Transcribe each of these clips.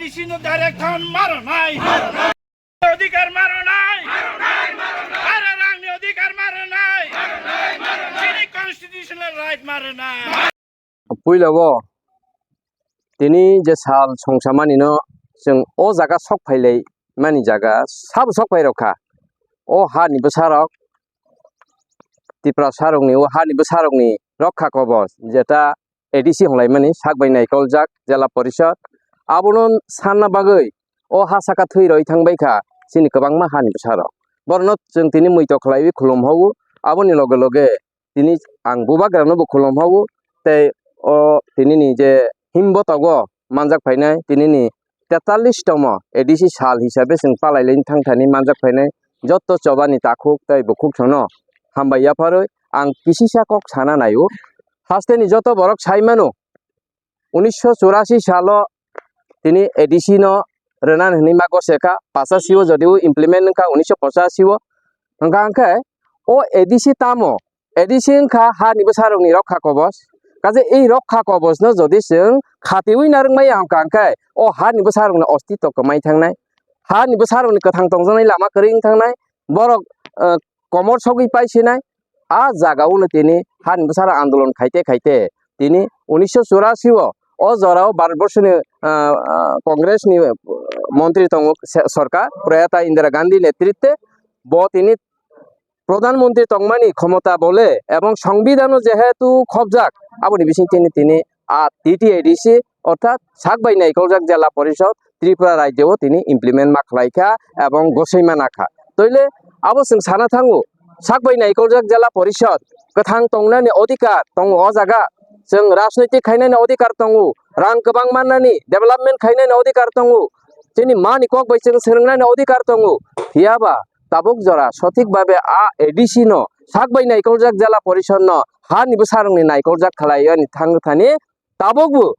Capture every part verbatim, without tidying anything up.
Sino direct than maro nai. Odhikar maro nai. Are rangni odhikar maro nai. Chini constitutional right maro nai. Puila o tini je sal songsamani no chwng o jaga sok phailai mani jaga sabo sok phai rok kha. O ha ni bwsa rok Tiprasa rok ni, o ha ni bwsa rok ni rokha kobos jeta A D C hwnlaimani sak bai naikoljak Jela Porishad. Abono sanna bagwi o ha saka thwi roi thang bai kha chini kwbangma hani bwsarok. Borokno chwng tini muitok khlaiwi khulum hogo. Aboni loge loge tini ang bubagrano bo khulum hogo. Tei o tinini je himbotogo manjak phainai tinini tetallis tomo A D C sal hisabe chwng palailaini thangthani manjak phainai jotto chobani takhuk tei bukhuk sono hambai yapharwi ang kisisa kok sana naio. Hasteni joto borok sai mano, unisho churasi salo tini A D C no rwna hwnwi ma gose kha, pachasi o jodi o implement wngkha unisho pochasi o. Hwnkha hwnkhe o A D C tamo? A D C wngkha ha ni bwsarok ni rokha kobos. Kaje ei rokha kobos no jodi chwng khatiwi narwk maya hwnkha hwnkhe o ha ni bwsarok ni ostitw kwmai thangnai, ha ni bwsarok ni kwthang tongjaknai lama kwrwi wng thangnai, borok, eh, komor sogwi paisinai. A jaga o no tini hani bwsarok andolon khaite khaite tini unisho churasi o, o jora o Bharat Borso ni, ah, ah, Congress ni, ah, montri tongo se-, sorkar, Prayata Indira Gandhi netritwe bo tini Pradhan Montri tongmani khomota bole ebong Songbidan o jehetu khobjak, aboni bising tini tini a T T A D C orthat sak bai naikoljak Jela Porishad Tripura rajyo o tini implement ma khlai kha ebong gosoi mana kha. Toile abo chwng sana thango, sak bai naikoljak Jela Porishad kwthang tongnani odhikar tongo o jaga, chwng rajnoitik khainani odhikar tongo, rang kwbang mannani, development khainani odhikar tongo, chini mani kok bai chwng swrwngnani odhikar tongo, phiyaba tabuk jora sothik babe a A D C no sak bai naikoljak Jela Porishad no ha ni bwsarok ni naikoljak khlai ani thang thani tabuk bo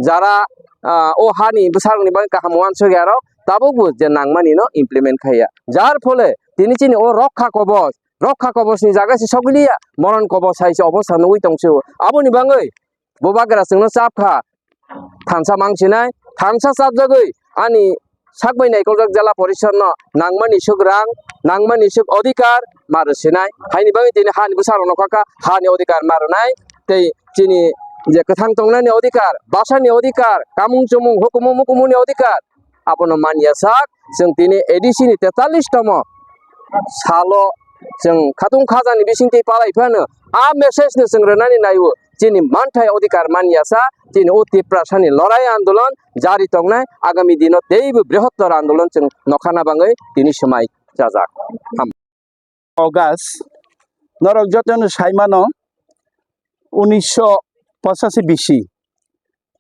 jara, ah, o ha ni bwsarok ni bagwi kaham uansuk ya rok tabuk bo je nangmani no implement khaiya, jar phole tini chini o rokha kobos, rokha kobos ni jaga se sogwi liya, moron kobos hai se obostha nugwi tong se o. Aboni bagwi bubagra chwngno chap kha, thansa mang sinai, thansa chapjagwi ani sak bai naikoljak Jela Porishad no nangmani swk rang, nangmani swk odhikar ma rw sinai. Haini bagwi tini hani bwsarok no kha kha hani odhikar ma rwnai. Tei chini je kwthang tongnani odhikar, bwsani odhikar, kamung chumung, hukumu mukumuni odhikar, abono manya sak chwng tini A D C ni tetallis tomo salo chwng khatung khajani bisingtwi palai phano a message no chwng rwnani naiwo. Chini manthai odhikar manya sa, chini o Tiprasani lorai andolon jari tongnai, agami dino teibo brihottor andolon chwng nokhana bagwi tini swmai chajak. Ham. August, norok jotono sai mano, unisho pochashi bisi,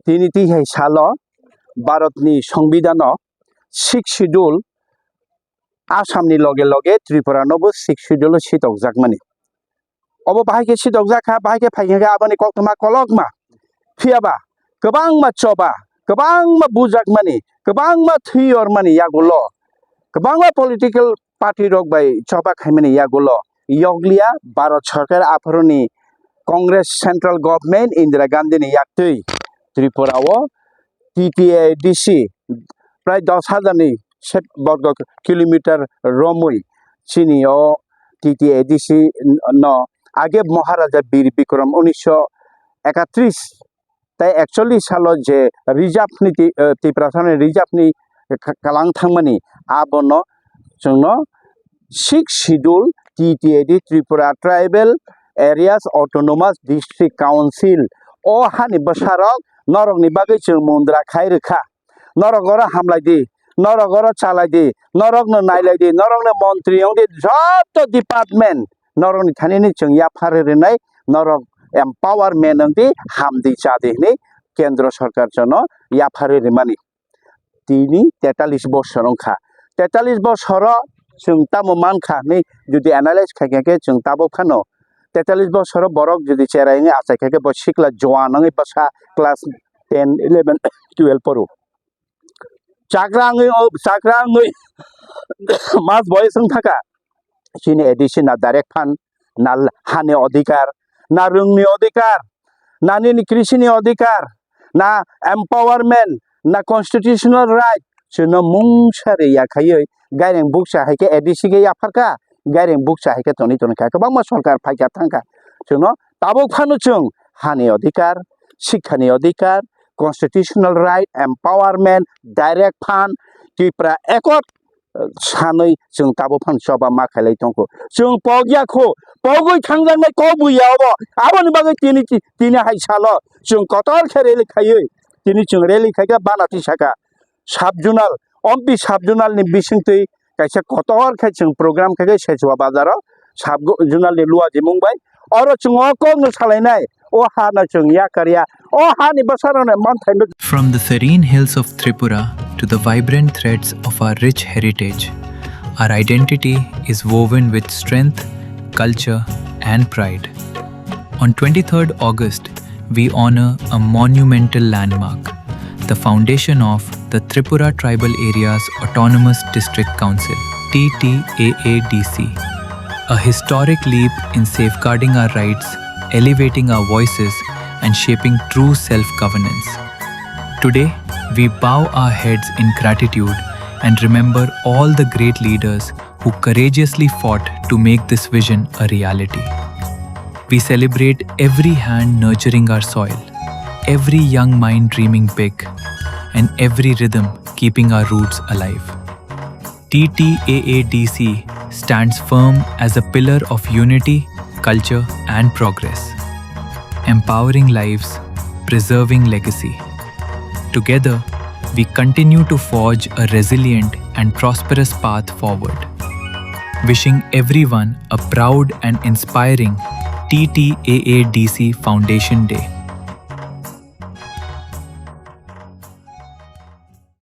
tini tihai salo Bharatni Songbidano Sixth Schedule Assamni loge loge Tripuranobo Sixth Schedule sitokjakmani. Obo bahai khe sitokjak kha, bahai khe phai khe aboni koktwma kolokma. Phiyaba kwbangma choba, kwbangma bujakmani, kwbangma thwi yormani yagulo, kwbangma political party rok bai choba khaimani yagulo yokliya Bharat Sarkar aphuruni Congress Central Government Indira Gandhi ni yaktwi Tripura o T T A D C prai dos hajar ni set borgo kilometer romwi chini o T T A D C no age Maharaja Bir Bikram unisho ekatris tai ekchollis salo je reserve ni ti-, eh, Tiprasa ni reserve ni ka-, kalang thangmani abono chwngno Sixth Schedule T T A D Tripura Tribal Areas Autonomous District Council o hani bwsarok norokni bagwi chwng mundra khai rwkha. Norok oro hamlai di, norok oro chalai di, norokno nailai di, norokno montri wng di, joto department norokni thani ni chwng yapharwi rwnai, norok empowerment wng di, ham di cha di hwnwi kendro sorkar jono yapharwi rwmani. Tini tetallis bosor wngkha. Tetallis bosoro chwng tamo mankha hwnwi jodi analyze khaikha khe chwng tabuk phano tetallis bosoro borok jodi cherai wngwi achaikha khe bo sikla jowan wngwi bwsa class ten, eleven, twelve poro. Chakra wngwi o, chakra wngwi mas boyes wng thaka. Chini A D C na direct phan, na hani odhikar, na rwngni odhikar, na nini krishini odhikar, na empowerment, na constitutional right, chwngno mungsa rwya khaiwi gaireng bukcha hai khe A D C khe yapharkha, gaireng bukcha hai khe tonwi tongkha, kwbangma sorkar phaikha thangkha, chwngno tabuk phano chwng hani odhikar, sikhani odhikar, constitutional right, empowerment, direct fund, Tripura Accord, sanwi chwng tabuk phano choba ma khailai tongkho. Chwng pogya kho, pogwi thangjaknai kok buya obo. Aboni bagwi tini, tini hai salo chwng kotor khe rally khaiwi, tini chwng rally khaikha bana tisaka sub-zonal, ompi sub-zonal ni bisingtwi kaisa kotor khe chwng program khaikha Sechua bazaro sub-zonal ni Luaji mung bai. Oro chwng o kokno salainai, o ha no chwng yakarya, o ha ni bwsarok no manthaino. From the serene hills of Tripura to the vibrant threads of our rich heritage, our identity is woven with strength, culture, and pride. On twenty-third August, we honor a monumental landmark, the foundation of the Tripura Tribal Areas Autonomous District Council, T T A A D C, a historic leap in safeguarding our rights, elevating our voices, and shaping true self-governance. Today, we bow our heads in gratitude and remember all the great leaders who courageously fought to make this vision a reality. We celebrate every hand nurturing our soil, every young mind dreaming big, and every rhythm keeping our roots alive. T T A A D C stands firm as a pillar of unity, culture, and progress, empowering lives, preserving legacy. Together, we continue to forge a resilient and prosperous path forward. Wishing everyone a proud and inspiring T T A A D C Foundation Day.